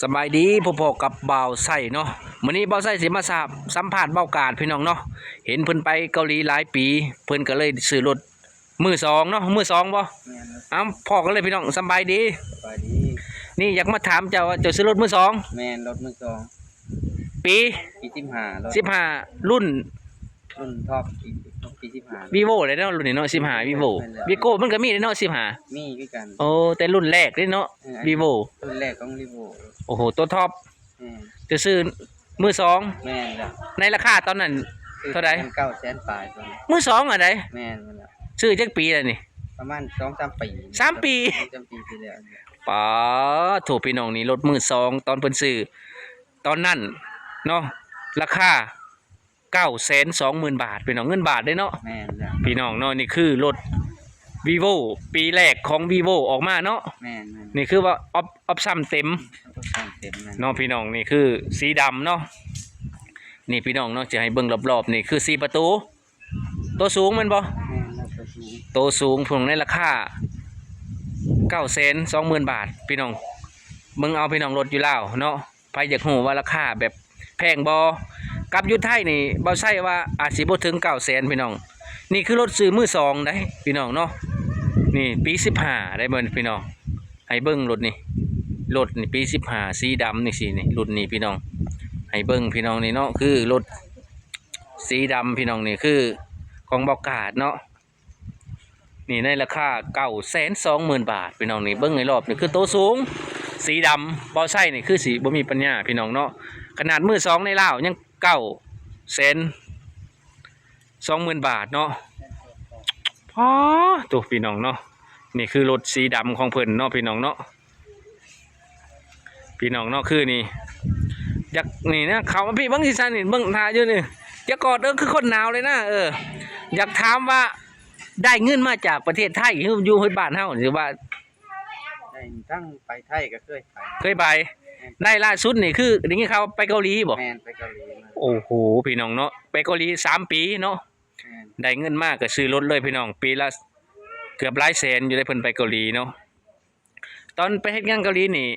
ສະບາຍດີ ພົບພໍ້ກັບບ່າວໄຊເນາະ. ມື້ນີ້ບ່າວໄຊຊິມາສາ ສຳພາດບ່າວກາດພີ່ນ້ອງເນາະ. ເຫັນເພິ່ນໄປເກົາຫຼີຫຼາຍປີ ເພິ່ນກໍເລີຍຊື້ລົດມືສອງເນາະ. ມືສອງບໍ່? ແມ່ນ. ເອົາ ພໍ້ກັນເລີຍພີ່ນ້ອງ ສຳບາຍດີ. ສະບາຍດີ. ນີ້ຢາກມາຖາມເຈົ້າວ່າ ເຈົ້າຊື້ລົດມືສອງ? ແມ່ນ ລົດມືສອງ. ປີ? ປີສິບຫ້າ ລົດ ສິບຫ້າ ລຸ້ນ ລຸ້ນທັອບ ປີ ປີສິບຫ້າ ວີໂວ້ເລີຍເນາະ ລຸ້ນນີ້ເນາະ ສິບຫ້າ ວີໂວ້. ແມ່ນແລ້ວ ວີໂກ້ມັນກໍມີເດ້ເນາະ ສິບຫ້າ ມີຄືກັນ. ໂອ້ ແຕ່ລຸ້ນແລກເດ້ເນາະ ແມ່ນ ວີໂວ້ ລຸ້ນແລກຂອງວີໂວ້. ໂອ້ໂຫ ຕົວທັອບ. ແມ່ນ ຈະຊື້ມືສອງ. ແມ່ນແລ້ວ. ໃນລາຄາຕອນນັ້ນເທົ່າໃດ? ເກົ້າແສນປາຍ ມືສອງອັນໃດ? ແມ່ນແລ້ວ. ຊື້ຈັກປີແລ້ວນີ້? ປະມານສອງສາມປີ. ສາມປີ? ສອງສາມປີທີ່ແລ້ວ. ປາໂທ້ ພີ່ນ້ອງ ນີ້ລົດມືສອງ ຕອນເພິ່ນຊື້ຕອນນັ້ນເນາະ ລາຄາ ເກົ້າແສນສອງໝື່ນບາດ ພີ່ນ້ອງ ເງິນບາດເດ້ເນາະ. ແມ່ນແລ້ວ ພີ່ນ້ອງເນາະ. ນີ້ຄືລົດວີໂວ້ ປີແລກຂອງວີໂວ້ອອກມາເນາະ. ແມ່ນໆ. ນີ້ຄືວ່າອອບ ອອບຊັນເຕັມ ອອບຊັນເຕັມເນາະ ພີ່ນ້ອງ. ນີ້ຄືສີດຳເນາະ. ນີ້ພີ່ນ້ອງເນາະ ຈະໃຫ້ເບິ່ງລອບໆ ນີ້ຄືສີ່ປະຕູ ໂຕສູງແມ່ນບໍ່? ແມ່ນແລ້ວ ໂຕສູງ ໂຕສູງ ພີ່ນ້ອງ ໃນລາຄາເກົ້າແສນສອງໝື່ນບາດ ພີ່ນ້ອງ. ເບິ່ງເອົາ ພີ່ນ້ອງ ລົດຢູ່ລາວເນາະ. ໃຜຢາກຮູ້ວ່າລາຄາແບບແພງບໍ່ ກັບຢູ່ໄທນີ້ ບ່າວໄຊວ່າອາດຊິບໍ່ເຖິງເກົ້າແສນ ພີ່ນ້ອງ. ນີ້ຄືລົດຊື້ມືສອງໄດ໋ ພີ່ນ້ອງເນາະ. ນີ້ປີສິບຫ້າໄດ໋ ເບິ່ງພີ່ນ້ອງ ໃຫ້ເບິ່ງລົດນີ້ ລົດນີ້ປີສິບຫ້າ ສີດຳນີ້ ສີນີ້ ລຸ້ນນີ້ ພີ່ນ້ອງ ໃຫ້ເບິ່ງ ພີ່ນ້ອງ ນີ້ເນາະ ຄືລົດສີດຳ ພີ່ນ້ອງ. ນີ້ຄືຂອງບ່າວກາດເນາະ. ນີ້ໃນລາຄາເກົ້າແສນສອງໝື່ນບາດ ພີ່ນ້ອງ. ນີ້ເບິ່ງໃນລອບນີ້ຄືໂຕສູງ ສີດຳ ບ່າວໄຊນີ້ຄືຊິບໍ່ມີປັນຍາ ພີ່ນ້ອງເນາະ. ຂະໜາດມືສອງໃນລາວຍັງເກົ້າແສນສອງໝື່ນບາດເນາະ. ອໍ ໂທ້ ພີ່ນ້ອງເນາະ. ນີ້ຄືລົດສີດຳຂອງເພິ່ນເນາະ ພີ່ນ້ອງເນາະ. ພີ່ນ້ອງເນາະ ຄືນີ້ ຢາກ ນີ້ນະ ເຂົ້າມາພີ້ເບິ່ງຊິຊັ້ນນີ້ ເບິ່ງທ່າຢູ່ນີ້ ຢາກກອດ ເອີ ຄືຄົນໜາວເລີຍນະ. ເອີ ຢາກຖາມວ່າໄດ້ເງິນມາຈາກປະເທດໄທ ຫຼືຢູ່ເຮັດບ້ານເຮົາ ຫຼືວ່າ ໄດ້ທັງໄປໄທກໍເຄີຍໄປ ເຄີຍໄປ. ແມ່ນ. ໄດ້ລ່າສຸດນີ້ຄືໄດ້ຍິນຂ່າວໄປເກົາຫຼີບໍ່? ແມ່ນ ໄປເກົາຫຼີມາ. ໂອ້ໂຫ ພີ່ນ້ອງເນາະ ໄປເກົາຫຼີສາມປີເນາະ. ແມ່ນ. ໄດ້ເງິນມາກໍຊື້ລົດເລີຍ ພີ່ນ້ອງ ປີລະເກືອບຫຼາຍແສນຢູ່ເດ້ ເພິ່ນໄປເກົາຫຼີເນາະ. ຕອນໄປເຮັດງານເກົາຫຼີນີ້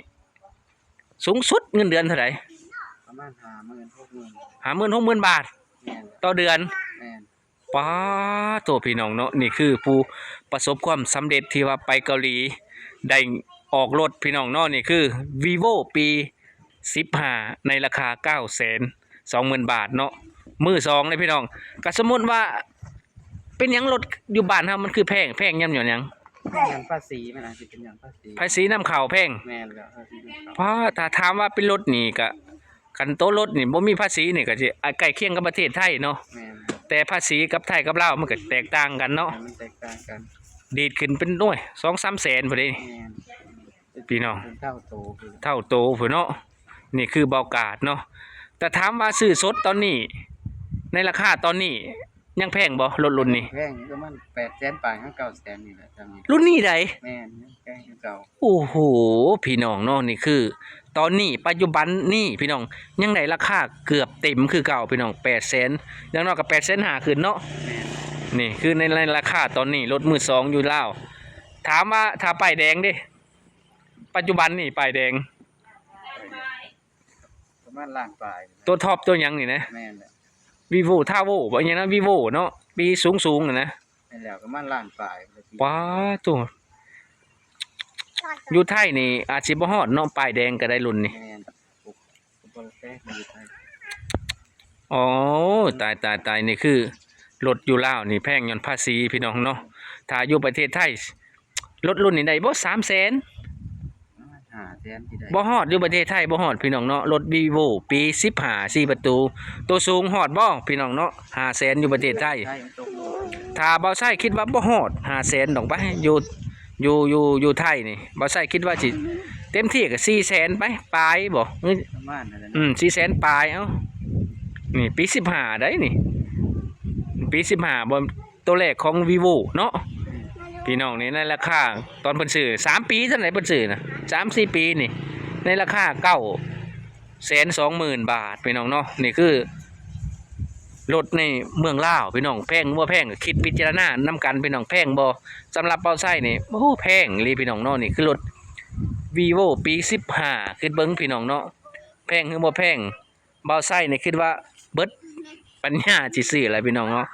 ສູງສຸດເງິນເດືອນເທົ່າໃດ? ປະມານຫ້າໝື່ນ ຫົກໝື່ນ ຫ້າໝື່ນ ຫົກໝື່ນບາດ. ແມ່ນ. ຕໍ່ເດືອນ. ແມ່ນ. ປາໂທ້ ພີ່ນ້ອງເນາະ ນີ້ຄືຜູ້ປະສົບຄວາມສຳເລັດທີ່ວ່າໄປເກົາຫຼີ ໄດ້ອອກລົດ ພີ່ນ້ອງເນາະ. ນີ້ຄືວີໂວ້ປີສິບຫ້າ ໃນລາຄາເກົ້າແສນສອງໝື່ນບາດເນາະ ມືສອງເດ້ ພີ່ນ້ອງ. ກໍສົມມຸດວ່າ ເປັນຫຍັງລົດຢູ່ບ້ານເຮົາມັນຄືແພງ? ແພງຍ້ອນຫຍັງ? ຍ້ອນພາສີ ມັນອາດຊິເປັນຍ້ອນພາສີ ພາສີນຳເຂົ້າແພງ. ແມ່ນແລ້ວ ພາສີນຳເຂົ້າ. ປ້າ ຖ້າຖາມວ່າເປັນລົດນີ້ກະ ຄັນໂຕລົດນີ້ບໍ່ມີພາສີນີ້ກະຊິໃກ້ຄຽງກັບປະເທດໄທເນາະ. ແມ່ນ. ແຕ່ພາສີກັບໄທກັບລາວມັນກະແຕກຕ່າງກັນເນາະ. ແມ່ນ ມັນແຕກຕ່າງກັນ. ດີດຂຶ້ນເປັນ ໂອ້ຍ ສອງສາມແສນພຸ້ນເດ້. ແມ່ນ. ພີ່ນ້ອງ ເປັນເທົ່າໂຕ ເທົ່າໂຕພຸ້ນເນາະ. ນີ້ຄືບ່າວກາດເນາະ. ແຕ່ຖາມວ່າຊື້ສົດຕອນນີ້ ໃນລາຄາຕອນນີ້ຍັງແພງບໍ່ ລົດລຸ້ນນີ້? ແພງຢູ່ ປະມານແປດແສນປາຍຫາເກົ້າແສນນີ້ແຫຼະ ຈຳນີ້ ລຸ້ນນີ້ໃດ? ແມ່ນ ຍັງແພງຄືເກົ່າ. ໂອ້ໂຫ ພີ່ນ້ອງເນາະ ນີ້ຄືຕອນນີ້ ປັດຈຸບັນນີ້ ພີ່ນ້ອງ ຍັງໄດ້ລາຄາເກືອບເຕັມຄືເກົ່າ ພີ່ນ້ອງ ແປດແສນ ຢ່າງໜ້ອຍກໍແປດແສນຫ້າຂຶ້ນເນາະ. ແມ່ນ. ນີ້ຄືໃນ ໃນລາຄາຕອນນີ້ ລົດມືສອງຢູ່ລາວ. ຖາມວ່າຖ້າປ້າຍແດງເດ້? ປັດຈຸບັນນີ້ປ້າຍແດງ ປະມານລ້ານປາຍ. ຕົວທັອບຕົວຫຍັງນີ້ນະ? ແມ່ນແຫຼະ. ວີໂວ້ ທາໂວ້ ບໍ່ ຫຍັງນະ ວີໂວ້ເນາະ ປີສູງໆຫັ້ນນະ. ແມ່ນແລ້ວ ປະມານລ້ານປາຍ. ປາໂທ້ ຢູ່ໄທນີ້ອາດຊິບໍ່ຮອດເນາະ ປ້າຍແດງກໍໄດ້ລຸ້ນນີ້. ແມ່ນ. ໂອ້ ຕາຍ ຕາຍ ຕາຍ ນີ້ຄືລົດຢູ່ລາວນີ້ແພງຍ້ອນພາສີ ພີ່ນ້ອງເນາະ. ຖ້າຢູ່ປະເທດໄທ ລົດລຸ້ນນີ້ໄດ້ບໍ່ ສາມແສນ? ປະມານຫ້າແສນຊິໄດ້. ບໍ່ຮອດ ຢູ່ປະເທດໄທບໍ່ຮອດ ພີ່ນ້ອງເນາະ. ລົດວີໂວ້ປີສິບຫ້າ ສີ່ປະຕູ ໂຕສູງຮອດບໍ່ ພີ່ນ້ອງເນາະ? ຫ້າແສນຢູ່ປະເທດໄທ. ໄທມັນຕົກລົງ. ຖ້າບ່າວໄຊຄິດວ່າບໍ່ຮອດຫ້າແສນດອກໄປ ຢູ່ ຢູ່ ຢູ່ ຢູ່ໄທນີ້ ບ່າວໄຊຄິດວ່າຊິເຕັມທີ່ກໍສີ່ແສນໄປ ປາຍບໍ່ ປະມານນັ້ນແຫຼະ. ອືມ ສີ່ແສນປາຍ. ເອົ້າ ນີ້ປີສິບຫ້າໄດ໋ນີ້ ປີສິບຫ້າບໍ່ ໂຕແລກຂອງວີໂວ້ເນາະ ພີ່ນ້ອງ. ນີ້ໃນລາຄາຕອນເພິ່ນຊື້ ສາມປີເທົ່າໃດເພິ່ນຊື້ນະ ສາມສີ່ປີນີ້ ໃນລາຄາເກົ້າແສນສອງໝື່ນບາດ ພີ່ນ້ອງເນາະ. ນີ້ຄືລົດໃນເມືອງລາວ ພີ່ນ້ອງ ແພງບໍ່ແພງ ຄິດພິຈາລະນານຳກັນ ພີ່ນ້ອງ ແພງບໍ່? ສຳລັບບ່າວໄຊນີ້ ໂອ້ ແພງອີ່ຫຼີ ພີ່ນ້ອງເນາະ. ນີ້ຄືລົດ Vivo ປີສິບຫ້າ ຄິດເບິ່ງພີ່ນ້ອງເນາະ ແພງຫຼືບໍ່ແພງ? ບ່າວໄຊນີ້ຄິດວ່າເບິດປັນຍາຊິຊື້ແລ້ວພີ່ນ້ອງເນາະ.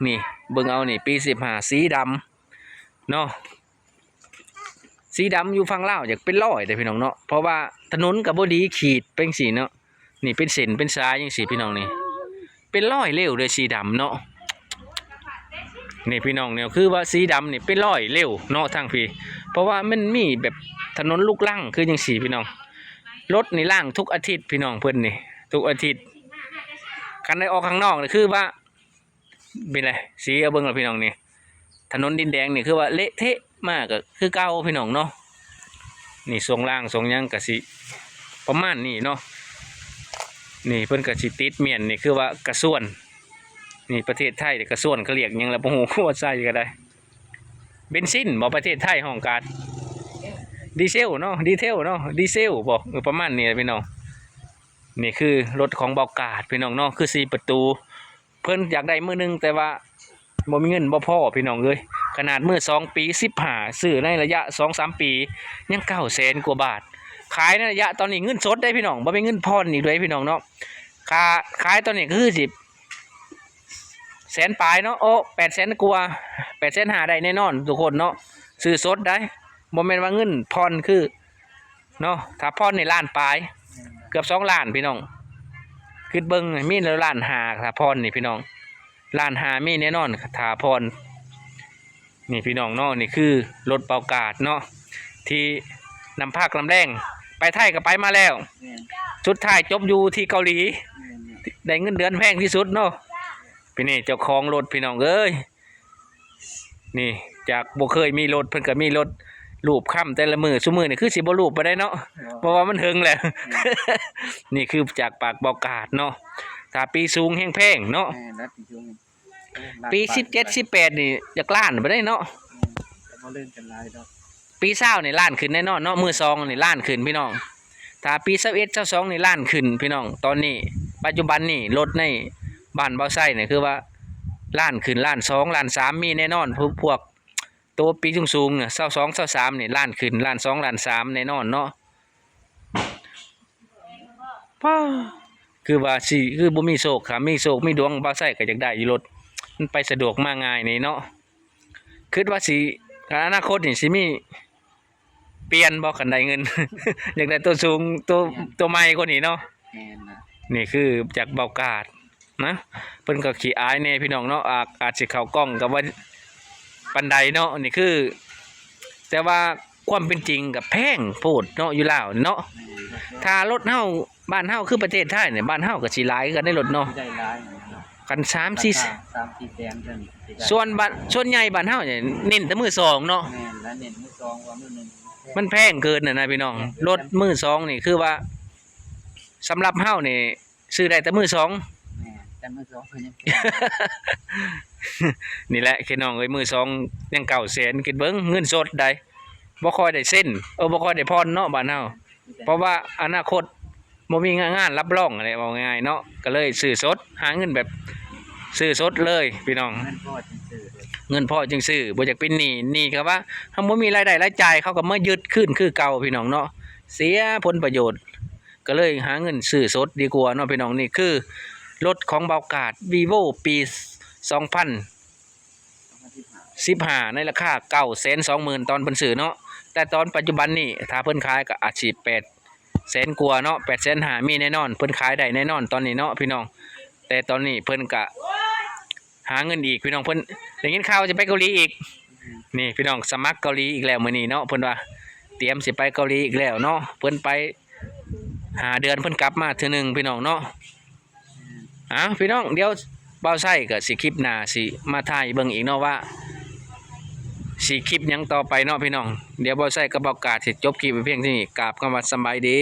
ນີ້ເບິ່ງເອົານີ້ ປີສິບຫ້າ ສີດຳເນາະ ສີດຳຢູ່ຝັ່ງລາວຢາກເປັນຮ້ອຍເດ້ພີ່ນ້ອງເນາະ ເພາະວ່າຖະໜົນກໍບໍ່ດີ ຂີດໄປຈັ່ງຊີ້ເນາະ ນີ້ເປັນເສັ້ນເປັນສາຍຈັ່ງຊີ້ພີ່ນ້ອງ ນີ້ເປັນຮ້ອຍເລັວເດ້ ສີດຳເນາະ. ນີ້ພີ່ນ້ອງ ນີ້ຄືວ່າສີດຳນີ້ເປັນຮ້ອຍເລັວເນາະທາງພີ້ ເພາະວ່າມັນມີແບບຖະໜົນລຸກລັງຄືຈັ່ງຊີ້ພີ່ນ້ອງ. ລົດນີ້ລ້າງທຸກອາທິດພີ່ນ້ອງ ເພິ່ນນີ້ທຸກອາທິດ ຄັນໄດ້ອອກຂ້າງນອກນີ້ຄືວ່າ ເປັນໄດ ສີເອົາເບິ່ງລະພີ່ນ້ອງ ນີ້ຖະໜົນດິນແດງນີ້ຄືວ່າເລະເທະມາກໍຄືເກົ່າພີ່ນ້ອງເນາະ. ນີ້ຊ່ວງລ່າງຊ່ວງຫຍັງກໍຊິປະມານນີ້ເນາະ ນີ້ເພິ່ນກໍຊິຕິດມ້ຽນ ນີ້ຄືວ່າກະຊວນ ນີ້ປະເທດໄທກະຊວນ ເຂົາລຽກຫຍັງລະບໍ່ຮູ້ ວ່າໃສ່ກໍໄດ້ ເບນຊິນບໍ່ ປະເທດໄທຫ້ອງກາດ ດີເຊວເນາະ ດີເທວເນາະ ດີເຊວບໍ່ ເອີ ປະມານນີ້ແຫຼະພີ່ນ້ອງ. ນີ້ຄືລົດຂອງບ່າວກາດພີ່ນ້ອງເນາະ ຄືສີ່ປະຕູ ເພິ່ນຢາກໄດ້ມື້ໜຶ່ງ ແຕ່ວ່າບໍ່ມີເງິນບໍ່ພໍພີ່ນ້ອງເອີຍ. ຂະໜາດມືສອງປີສິບຫ້າ ຊື້ໃນໄລຍະສອງສາມປີ ຍັງເກົ້າແສນກວ່າບາດ ຂາຍໃນໄລຍະຕອນນີ້ເງິນສົດເດ້ພີ່ນ້ອງ ບໍ່ແມ່ນເງິນຜ່ອນອີກເດ້ພີ່ນ້ອງເນາະ. ຄ່າຂາຍຕອນນີ້ກໍຄືຊິແສນປາຍເນາະ ໂອ້ ແປດແສນກວ່າ ແປດແສນຫ້າ ໄດ້ແນ່ນອນທຸກຄົນເນາະ ຊື້ສົດໄດ໋ ບໍ່ແມ່ນວ່າເງິນຜ່ອນຄື ເນາະ ຖ້າຜ່ອນນີ້ລ້ານປາຍ ເກືອບສອງລ້ານພີ່ນ້ອງ ຄິດເບິ່ງມີແລ້ວລ້ານຫ້າ ຖ້າຜ່ອນນີ້ພີ່ນ້ອງ ລ້ານຫ້າມີແນ່ນອນ ຖ້າຜ່ອນ. ນີ້ພີ່ນ້ອງເນາະ ນີ້ຄືລົດບ່າວກາດເນາະ ທີ່ນຳພາກນຳແລງ ໄປໄທກໍໄປມາແລ້ວ ແມ່ນ ສຸດທ້າຍຈົບຢູ່ທີ່ເກົາຫຼີ ແມ່ນ ໄດ້ເງິນເດືອນແພງທີ່ສຸດເນາະ. ນີ້ເຈົ້າຂອງລົດພີ່ນ້ອງເອີຍ ນີ້ຈາກບໍ່ເຄີຍມີລົດ ເພິ່ນກໍມີລົດ ລູບຄ້ຳແຕ່ລະມື້ ຊຸມື້ນີ້ຄືຊິບໍ່ລູບປານໃດເນາະ ເພາະວ່າມັນເຖິງແລ້ວ. ນີ້ຄືຈາກປາກບ່າວກາດເນາະ ຖ້າປີສູງແຮງແພງເນາະ ແມ່ນ ປີສິບເຈັດ ສິບແປດນີ້ຢາກລ້ານປານໃດເນາະ ບໍ່ເລື່ອງກັນຫຼາຍດອກ ປີຊາວນີ້ລ້ານຂຶ້ນແນ່ນອນເນາະ ມືສອງນີ້ລ້ານຂຶ້ນພີ່ນ້ອງ. ຖ້າປີຊາວເອັດ ຊາວສອງນີ້ລ້ານຂຶ້ນພີ່ນ້ອງ ຕອນນີ້ປັດຈຸບັນນີ້ລົດໃນບ້ານບ່າວໄຊນີ້ຄືວ່າລ້ານຂຶ້ນ ລ້ານສອງ ລ້ານສາມ ມີແນ່ນອນ ພວກ ພວກໂຕປີສູງໆນະ ຊາວສອງ ຊາວສາມນີ້ລ້ານຂຶ້ນ ລ້ານສອງ ລ້ານສາມ ແນ່ນອນເນາະ. ປ້າ ຄືວ່າຊິ ຄືບໍ່ມີໂຊກ ຖ້າມີໂຊກມີດວງ ບ່າວໄຊກໍຢາກໄດ້ຢູ່ລົດ ມັນໄປສະດວກມາງ່າຍນີ້ເນາະ. ຄິດວ່າຊິ ອະນາຄົດນີ້ຊິມີ ປ່ຽນບໍ່ ຄັນໄດ້ເງິນ ຢາກໄດ້ໂຕສູງ ໂຕ ແມ່ນ ໂຕໃໝ່ກວ່ານີ້ເນາະ. ແມ່ນນະ ນີ້ຄືຈາກບ່າວກາດນະ ເພິ່ນກໍຂີ້ອາຍແດ່ພີ່ນ້ອງເນາະ ອາດ ອາດຊິເຂົ້າກ້ອງກໍບໍ່ປານໃດເນາະ. ນີ້ຄື ແຕ່ວ່າຄວາມເປັນຈິງກໍແພງໂພດເນາະ ຢູ່ລາວເນາະ. ແມ່ນ ຖ້າລົດເຮົາ ບ້ານເຮົາຄືປະເທດໄທນີ້ ບ້ານເຮົາກໍຊິຫຼາຍຄືກັນໃນລົດເນາະ ໄດ້ຫຼາຍເນາະ ຄັນສາມສີ່ ສາມສີ່ແສນເທົ່ານີ້ ສ່ວນບ້ານ ສ່ວນໃຫຍ່ບ້ານເຮົານີ້ເນັ້ນແຕ່ມືສອງເນາະ. ແມ່ນ ລະເນັ້ນມືສອງກວ່າມືໜຶ່ງ ມັນແພງເກີນນະນະພີ່ນ້ອງ. ແມ່ນ ລົດມືສອງນີ້ຄືວ່າ ສຳລັບເຮົານີ້ຊື້ໄດ້ແຕ່ມືສອງ. ແມ່ນ ແຕ່ມືສອງກໍຍັງແພງ ນີ້ແຫຼະພີ່ນ້ອງເອີຍ ມືສອງຍັງເກົ້າແສນ ຄິດເບິ່ງ ເງິນສົດໃດ໋ ບໍ່ຄ່ອຍໄດ້ເຊັນ ເອີ ບໍ່ຄ່ອຍໄດ້ຜ່ອນເນາະບ້ານເຮົາ ເພາະວ່າອະນາຄົດບໍ່ມີງານ ງານຮັບຮອງຫັ້ນແຫຼະ ເວົ້າງ່າຍໆເນາະ ກໍເລີຍຊື້ສົດ ຫາເງິນແບບຊື້ສົດເລີຍພີ່ນ້ອງ. ເງິນພໍຈຶ່ງຊື້ ເງິນພໍຈຶ່ງຊື້ ບໍ່ຢາກເປັນໜີ້. ໜີ້ກໍວ່າເຮົາບໍ່ມີລາຍໄດ້ລາຍຈ່າຍ ເຂົາກໍມາຍຶດຄືນຄືເກົ່າພີ່ນ້ອງເນາະ ເສຍຜົນປະໂຫຍດ ກໍເລີຍຫາເງິນຊື້ສົດດີກວ່າເນາະພີ່ນ້ອງ. ນີ້ຄືລົດຂອງບ່າວກາດ Vivo ປີສອງພັນ ສິບຫ້າ ໃນລາຄາເກົ້າແສນສອງໝື່ນ ຕອນເພິ່ນຊື້ເນາະ ແຕ່ຕອນປັດຈຸບັນນີ້ ຖ້າເພິ່ນຂາຍກໍອາດຊິແປດແສນກວ່າເນາະ ແປດແສນຫ້າ ມີແນ່ນອນ ເພິ່ນຂາຍໄດ້ແນ່ນອນຕອນນີ້ເນາະພີ່ນ້ອງ. ແຕ່ຕອນນີ້ເພິ່ນກະຫາເງິນອີກພີ່ນ້ອງ ເພິ່ນໄດ້ຍິນຂ່າວວ່າຈະໄປເກົາຫຼີອີກ. ນີ້ພີ່ນ້ອງ ສະໝັກເກົາຫຼີອີກແລ້ວມື້ນີ້ເນາະ ເພິ່ນວ່າຕຽມຊິໄປເກົາຫຼີອີກແລ້ວເນາະ ເພິ່ນໄປຫ້າເດືອນ ເພິ່ນກັບມາເທື່ອໜຶ່ງພີ່ນ້ອງເນາະ. ເອົ້າ ພີ່ນ້ອງ ດຽວບ່າວໄຊກໍຊິ ຄລິບໜ້າຊິມາຖ່າຍເບິ່ງອີກເນາະ ວ່າຊິຄລິບຫຍັງຕໍ່ໄປເນາະພີ່ນ້ອງ. ດຽວບ່າວໄຊກັບບ່າວກາດຊິຈົບຄລິບໄວ້ພຽງເທົ່ານີ້ ກາບຄຳວ່າສະບາຍດີ.